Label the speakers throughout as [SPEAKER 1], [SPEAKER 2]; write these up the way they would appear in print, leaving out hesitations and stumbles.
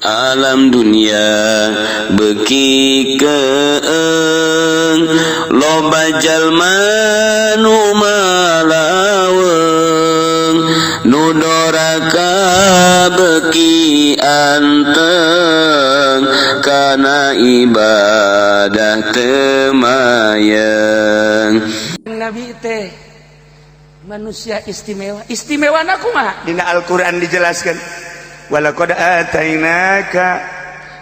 [SPEAKER 1] Alam dunia beuki keeng, loba jalma nu malaweung, nu doraka beuki anteng kana ibadah teu mayeng.
[SPEAKER 2] Nabi teh manusia istimewa. Istimewa kumaha?
[SPEAKER 3] Dina Al-Qur'an dijelaskan, walaqad atainaka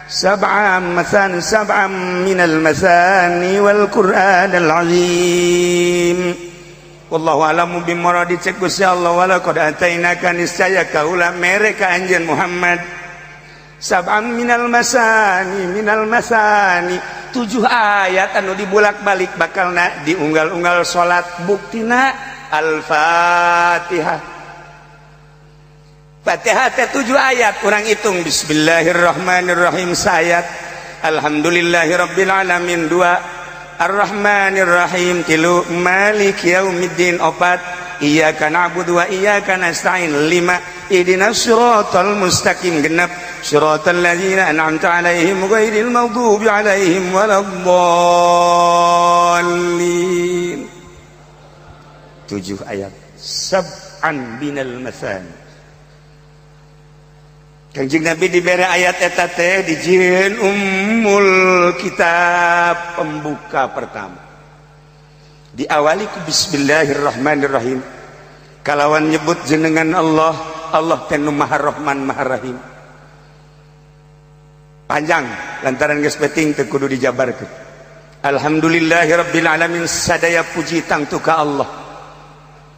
[SPEAKER 3] sab'am masan sab'am minal masani wal Qur'anal azim. Wallahu a'lamu bimuradi. Cek Gusti Allah, walaqad atainaka, niscaya kaula mere ka anjeun Muhammad, sab'am minal masani, minal masani, tujuh ayat anu dibulak-balik bakalna diunggal-unggal salat. Buktina Al-Fatihah. Fatihah teh tujuh ayat. Kurang hitung, Bismillahirrahmanirrahim sayat, Alhamdulillahirabbil alamin dua, Arrahmanirrahim tilu, Malik yaumiddin opat, Iyyaka na'budu wa iyyaka nasta'in lima, Ihdinas siratal mustaqim genep, siratal ladzina an'amta 'alaihim ghairil maghdubi 'alaihim waladdallin. Tujuh ayat, sab'an minal masani. Kanjeng Nabi diberi ayat eta teh, dijieun ummul kitab, pembuka pertama. Diawali ku Bismillahirrahmanirrahim, kalawan nyebut jenengan Allah. Allah teh nu Maha Rahman, Maha Rahim. Panjang, lantaran geus penting teu kudu dijabarkeun. Alhamdulillahirabbil alamin, sadaya puji tangtu ka Allah.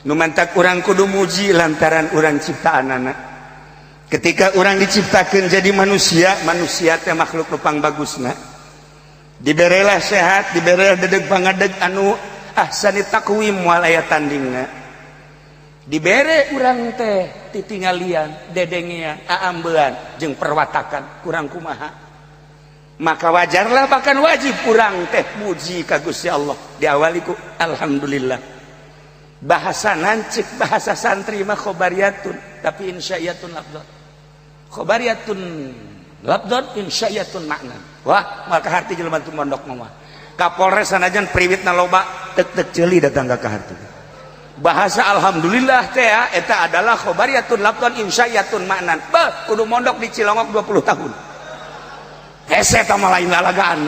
[SPEAKER 3] Nu mantak urang kudu muji lantaran urang ciptaanana. Ketika orang diciptakan jadi manusia, manusia teh makhluk nu pangbagusna. Diberelah sehat, diberelah dedeg pangadeg anu ahsani taqwim, moal aya tandingna. Dibere urang teh titingalian, dedengean, aambean jeung perwatakan kurang kumaha, maka wajarlah, bahkan wajib urang teh muji ka Gusti Allah. Diawali ku alhamdulillah. Bahasa nancik, bahasa santri mah khobariyatun tapi insya'iyatun lafdzan, khobariyatun lafdzan, insya'iyatun makna. Wah, maka harti jelema tu mondok mah. Kapolres sanajan priwitna loba, tek tek ceuli datang ka harti. Bahasa alhamdulillah teh eta adalah khobariyatun lafdzan, insya'iyatun maknan. Bah, kudu mondok di Cilongok 20 tahun hese eta mah, lain lalagaan.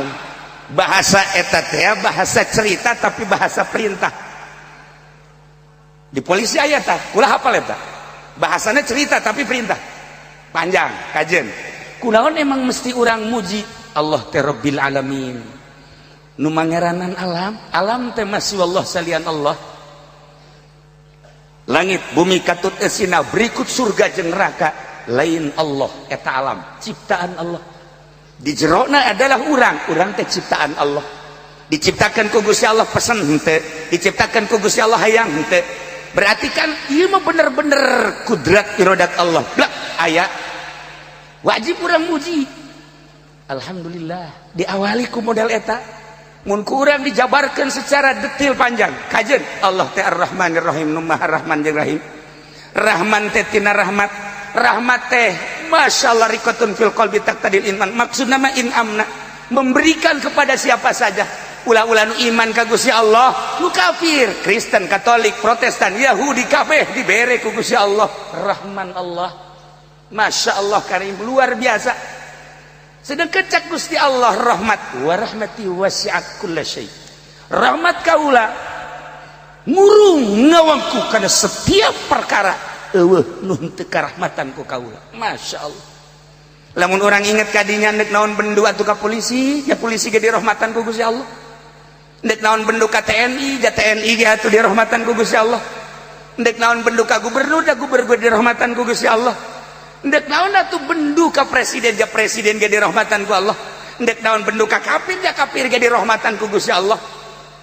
[SPEAKER 3] Bahasa eta teh bahasa cerita tapi bahasa perintah. Di polisi aya tah, ulah hafal eta. Bahasanya cerita tapi perintah. Panjang kajen.
[SPEAKER 2] Kunaon emang mesti urang muji Allah teh Rabbil alamin, nu mangeranan alam? Alam teh masih Allah, salian Allah.
[SPEAKER 3] Langit bumi katut esina berikut surga jeung neraka
[SPEAKER 2] lain Allah. Eta alam ciptaan Allah.
[SPEAKER 3] Di jerona adalah urang. Urang teh ciptaan Allah, diciptakan ku Gusti Allah. Pesen henteu, diciptakan ku Gusti Allah, hayang henteu. Berarti kan ieu mah bener-bener kudrat irodat Allah. Blak aya,
[SPEAKER 2] wajib urang muji alhamdulillah diawali ku model eta.
[SPEAKER 3] Mun ku urang dijabarkan secara detail panjang kajen. Allah teh Ar-Rahmanir Rahim, nu Maha Rahman jeung Rahim. Rahman teh tina rahmat. Rahmat teh masyaallah riqatun fil qalbi taqtadil iman. Maksudna mah inamna, memberikan kepada siapa saja, ulah-ulah nu iman ka Gusti Allah, nu kafir, Kristen, Katolik, Protestan, Yahudi, kabeh dibere ku Gusti Allah.
[SPEAKER 2] Rahman Allah.
[SPEAKER 3] Masya Allah karim, luar biasa. Sedangkan cak Gusti Allah rahmat, wa rahmati wasi'at kulla syai, rahmat kaula
[SPEAKER 2] ngurung ngawangku karena setiap perkara, eueuh nu henteu karahmatan ku kaula. Masya Allah.
[SPEAKER 3] Lamun orang inget kadinya, nek naon bendu atuh ka polisi, ya polisi ge dirahmatan ku Gusti Allah. Nek naon bendu ka TNI, ja TNI ge atuh dirahmatan ku Gusti Allah. Nek naon bendu ka gubernur, da gubernur dirahmatan ku Gusti Allah. Nek naon atuh bendu ka presiden, ja presiden ge dirahmatan ku Allah. Nek naon bendu ka kafir, ja kafir ge dirahmatan ku Gusti Allah.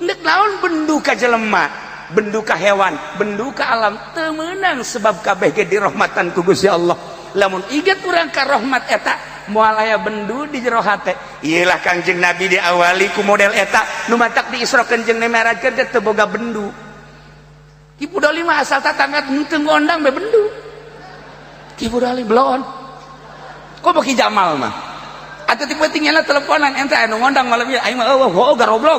[SPEAKER 2] Nek naon bendu ka jelema, bendu ka hewan, bendu ka alam, teu meunang, sebab kabeh ge dirahmatan ku Gusti Allah. Lamun inget urang ka rahmat eta, moal aya bendu di jero hate.
[SPEAKER 3] Iyalah, Kangjeng Nabi diawali ku model eta.
[SPEAKER 2] Nu matak di Isra jeung Mi'rajkeun teh teu boga bendu. Ki Pudoli mah asal tatangga henteu ngondang be bendu. Ki Pudoli belon. Kok Ki Jamal mah atuh ti penting nya teleponan ente anu ngondang malam ieu, aing mah eueuh, oh garoblog.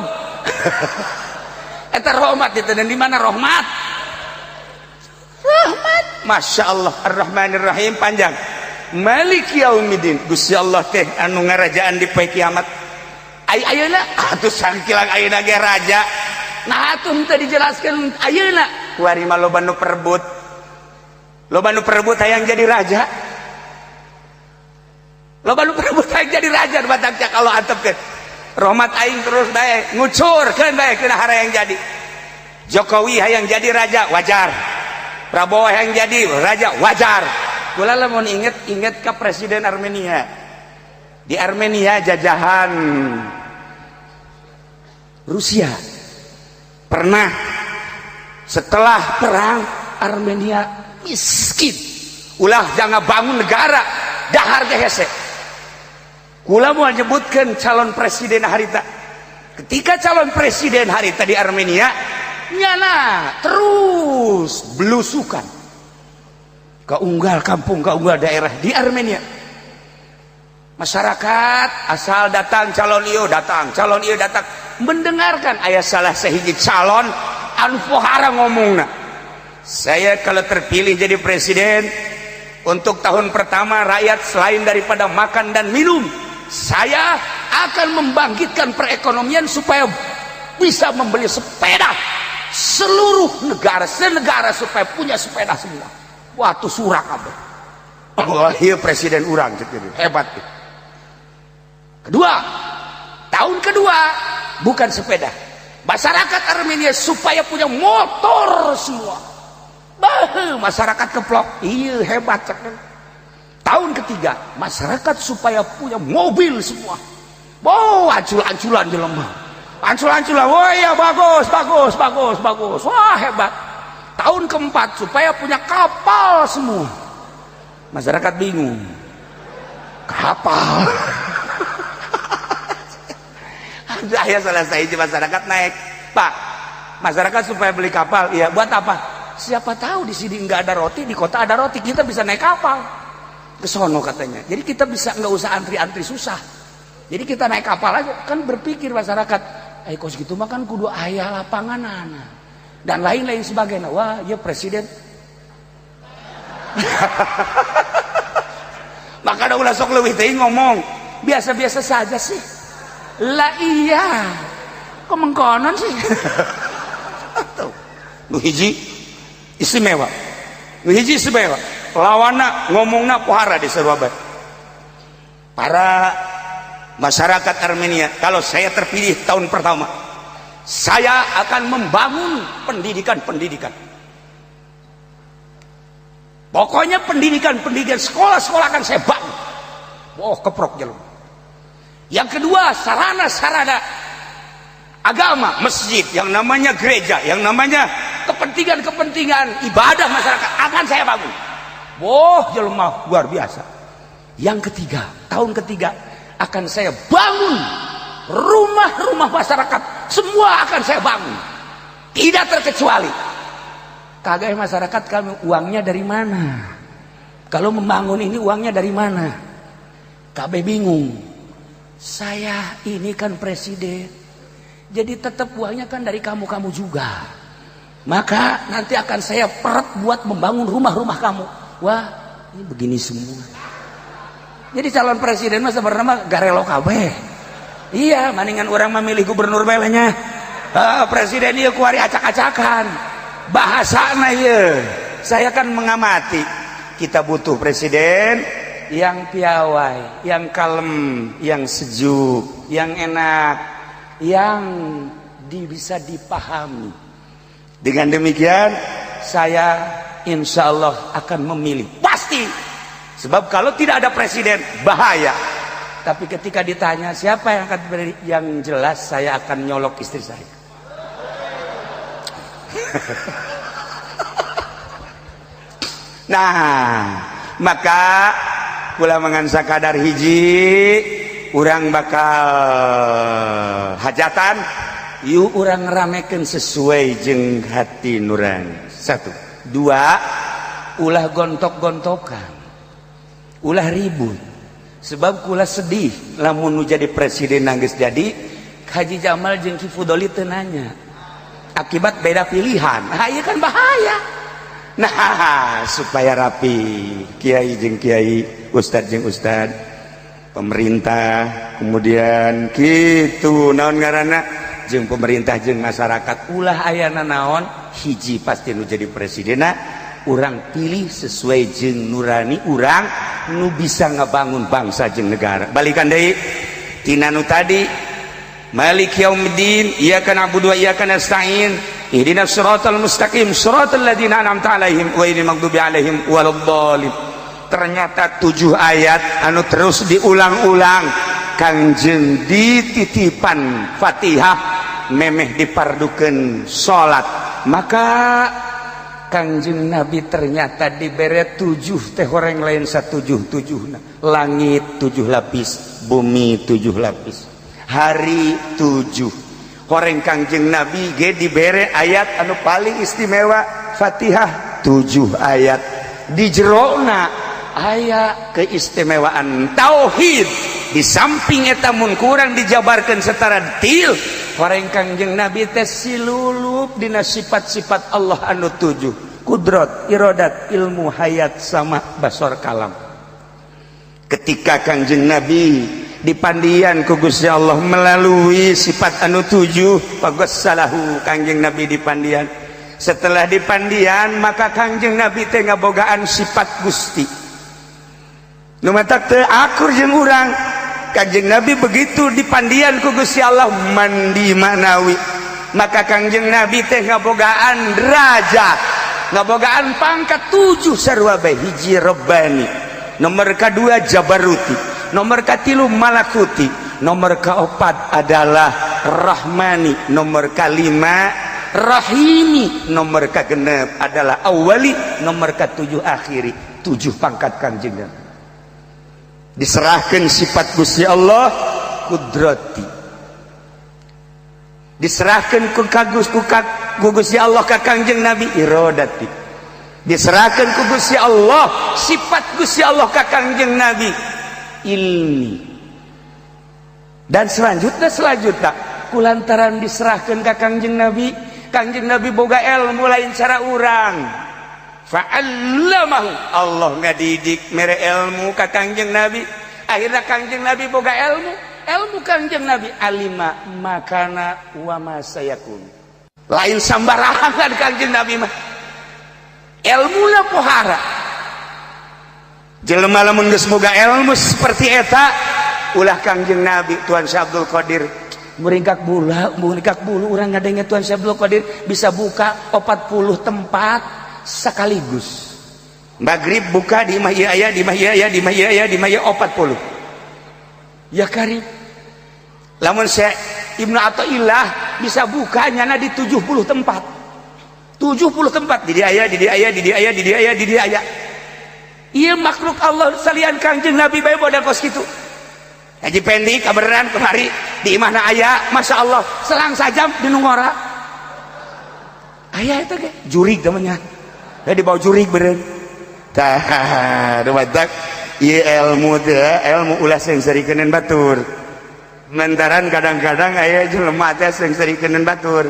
[SPEAKER 2] Eta rahmat itu, dan di mana rahmat? Rahmat,
[SPEAKER 3] Masya Allah. Ar-Rahmanir Rahim panjang. Malik Yaumiddin, Gusti Allah teh anu ngarajaan di poe kiamat.
[SPEAKER 2] Ai ayeuna
[SPEAKER 3] atuh sangkilang ayeuna ge raja.
[SPEAKER 2] Nah, atuh teu dijelaskeun ayeuna.
[SPEAKER 3] Kuari mah loba nu perebut, loba nu perebut hayang jadi raja, loba nu perebut hayang jadi raja. Batak cak Allah antepkeun rahmat aing terus bae ngucurkeun bae kena hayang jadi. Jokowi hayang jadi raja wajar, Prabowo hayang jadi raja wajar.
[SPEAKER 2] Kula lamun inget, inget ke presiden Armenia.
[SPEAKER 3] Di Armenia jajahan Rusia pernah, setelah perang
[SPEAKER 2] Armenia miskin,
[SPEAKER 3] ulah jangan bangun negara dahar ge hese. Kula mau nyebutkan calon presiden harita, ketika calon presiden harita di Armenia
[SPEAKER 2] nyana terus
[SPEAKER 3] belusukan ke unggal kampung, ke unggal daerah di Armenia. Masyarakat asal datang calon ieu, datang calon ieu, datang
[SPEAKER 2] mendengarkan.
[SPEAKER 3] Aya salah sahiji calon anu pohara ngomongna, "Saya kalau terpilih jadi presiden, untuk tahun pertama rakyat selain daripada makan dan minum,
[SPEAKER 2] saya akan membangkitkan perekonomian supaya bisa membeli sepeda seluruh negara, senegara supaya punya sepeda semua." Wah, tuh surak kabeh.
[SPEAKER 3] Oh iya, presiden urang
[SPEAKER 2] hebat. Kedua, tahun kedua bukan sepeda, masyarakat Armenia supaya punya motor semua. Bah, masyarakat keplok, iya hebat. Tahun ketiga masyarakat supaya punya mobil semua. Oh, ancul-anculan jelema, ancul-anculan. Oh iya, bagus bagus bagus bagus, wah hebat. Tahun keempat supaya punya kapal semua. Masyarakat bingung, kapal.
[SPEAKER 3] Saya salah saya masyarakat naik, "Pak, masyarakat supaya beli kapal." "Iya, buat apa?"
[SPEAKER 2] "Siapa tahu di sini nggak ada roti, di kota ada roti, kita bisa naik kapal ke sono," katanya. "Jadi kita bisa nggak usah antri-antri susah, jadi kita naik kapal aja." Kan berpikir masyarakat, eh kos gitu mah kan kudu aya lapangan anak dan lain-lain sebagainya. Wah ya, presiden.
[SPEAKER 3] Maka ulah sok leuwih teuing ngomong.
[SPEAKER 2] Biasa-biasa saja sih. Lah iya, kok mengkonon sih?
[SPEAKER 3] Tuh, nu hiji istimewa, nu hiji istimewa, lawana ngomongna pohara di sarua para masyarakat Armenia, "Kalau saya terpilih, tahun pertama saya akan membangun pendidikan-pendidikan. Pokoknya pendidikan-pendidikan, sekolah-sekolah akan saya bangun." Oh, keprok jalur. Yang kedua, sarana-sarana agama, masjid, yang namanya gereja, yang namanya
[SPEAKER 2] kepentingan-kepentingan ibadah masyarakat akan saya bangun. Wah, jelema luar biasa. Yang ketiga, tahun ketiga akan saya bangun rumah-rumah masyarakat, semua akan saya bangun, tidak terkecuali. Kagak masyarakat, kami uangnya dari mana? Kalau membangun ini uangnya dari mana? KB bingung. "Saya ini kan presiden, jadi tetap uangnya kan dari kamu-kamu juga. Maka nanti akan saya peret buat membangun rumah-rumah kamu." Wah, ini begini semua. Jadi calon presiden mah sebenarnya garelo kabeh. Iya, maningan orang memilih gubernur belenya. Ah, presiden ieu kuari acak-acakan.
[SPEAKER 3] Bahasana ieu. Saya kan mengamati. Kita butuh presiden
[SPEAKER 2] yang piawai,
[SPEAKER 3] yang kalem, yang sejuk,
[SPEAKER 2] yang enak, yang bisa dipahami.
[SPEAKER 3] Dengan demikian,
[SPEAKER 2] saya insya Allah akan memilih.
[SPEAKER 3] Pasti. Sebab kalau tidak ada presiden, bahaya.
[SPEAKER 2] Tapi ketika ditanya siapa yang akan beri, yang jelas saya akan nyolok istri saya.
[SPEAKER 3] Nah, maka kula mangan sakadar hiji, urang bakal hajatan,
[SPEAKER 2] yuk urang ramekeun
[SPEAKER 3] sesuai jeung hati nurani. Satu, dua,
[SPEAKER 2] ulah gontok-gontokan, ulah ribut. Sebab kula sedih lamun nu jadi presiden geus jadi Haji Jamal jeung Ki Fudoli teu nanya, akibat beda pilihan. Nah, ieu kan bahaya. Nah, supaya rapi, kiai jeung kiai, ustad jeung ustad, pemerintah, kemudian gitu, naon ngaranna, jeung pemerintah jeung masyarakat, ulah ayana naon, hiji pasti nu jadi presidena urang pilih sesuai jeung nurani urang, nu bisa ngebangun bangsa jeung negara. Balikan deui tina nu tadi, Malik yaumiddin, iyyaka na'budu wa iyyaka nasta'in, ihdinas siratal mustaqim, siratal ladzina an'amta 'alaihim ghairil maghdubi 'alaihim waladdallin. Ternyata tujuh ayat anu terus diulang-ulang Kangjeng dititipan Fatihah memeh dipardukeun salat, maka Kangjeng Nabi ternyata dibere tujuh teh horeng lain satujuh tujuh. Langit tujuh lapis, bumi tujuh lapis, hari tujuh. Horeng Kangjeng Nabi ge dibere ayat anu paling istimewa, Fatihah tujuh ayat, di jerona aya keistimewaan tauhid. Di samping eta, mun kurang dijabarkan secara detail, horeng Kangjeng Nabi teh silulup dina sifat-sifat Allah anu tujuh, kudrat, irodat, ilmu, hayat, sama, basor, kalam. Ketika Kangjeng Nabi dipandian ku Gusti Allah melalui sifat anu tujuh, salahu Kangjeng Nabi dipandian. Setelah dipandian, maka Kangjeng Nabi teh ngabogaan sifat Gusti nu matak teu akur jeung urang. Kangjeng Nabi begitu dipandian ku Gusti Allah mandi manawi, maka Kangjeng Nabi teh ngabogaan derajat, ngabogaan pangkat tujuh sarua bae. Hiji Robbani, nomor kedua Jabaruti, nomor katilu Malakuti, nomor keempat adalah Rahmani, nomor kelima Rahimi, nomor kegenep adalah Awali, nomor ketujuh Akhiri. Tujuh pangkat Kangjeng Nabi diserahkan. Sifat Gusti Allah kudrati diserahkan ku kagus ku, ku Gusti Allah ka Kangjeng Nabi. Irodati diserahkan ku Gusti Allah, sifat Gusti Allah ka Kangjeng Nabi. Ilmi dan selanjutnya. Selanjutnya, kulantaran diserahkan ke Kangjeng Nabi, Kangjeng Nabi boga ilmu lain cara urang. Fa'allamahu, Allah ngadidik, mere ilmu ka Kangjeng Nabi. Akhirnya Kangjeng Nabi boga ilmu. Ilmu Kangjeng Nabi alima makana wa ma sayakun. Lain sambarangan Kangjeng Nabi mah ilmuna. Pohara jelema lamun geus boga ilmu seperti eta, ulah Kangjeng Nabi, Tuan Syekh Abdul Qadir meringkak bulu, meringkak bulu urang ngadenge Tuan Syekh Abdul Qadir bisa buka 40 tempat sekaligus. Maghrib buka di imah ieu aya, di imah ieu aya, di imah ieu aya, di imah ieu, 40. Ya karim, lamun Syekh Ibnu Athaillah bisa buka nyana di 70 tempat, 70 tempat, di dia aya, di dia aya, di dia aya, di dia aya, di dia aya. Iya, makhluk Allah salian Kangjeng Nabi bae modal kos kitu. Haji Pendi kabeneran kemari di imahna aya, Masya Allah, selang sajam di nu ngora aya. Itu ge jurig namanya ya, dibawa jurig beren. Tah, matak ieu ilmu teh ilmu ulah seungseurikeun batur. Lantaran kadang-kadang aya jelema teh seungseurikeun batur.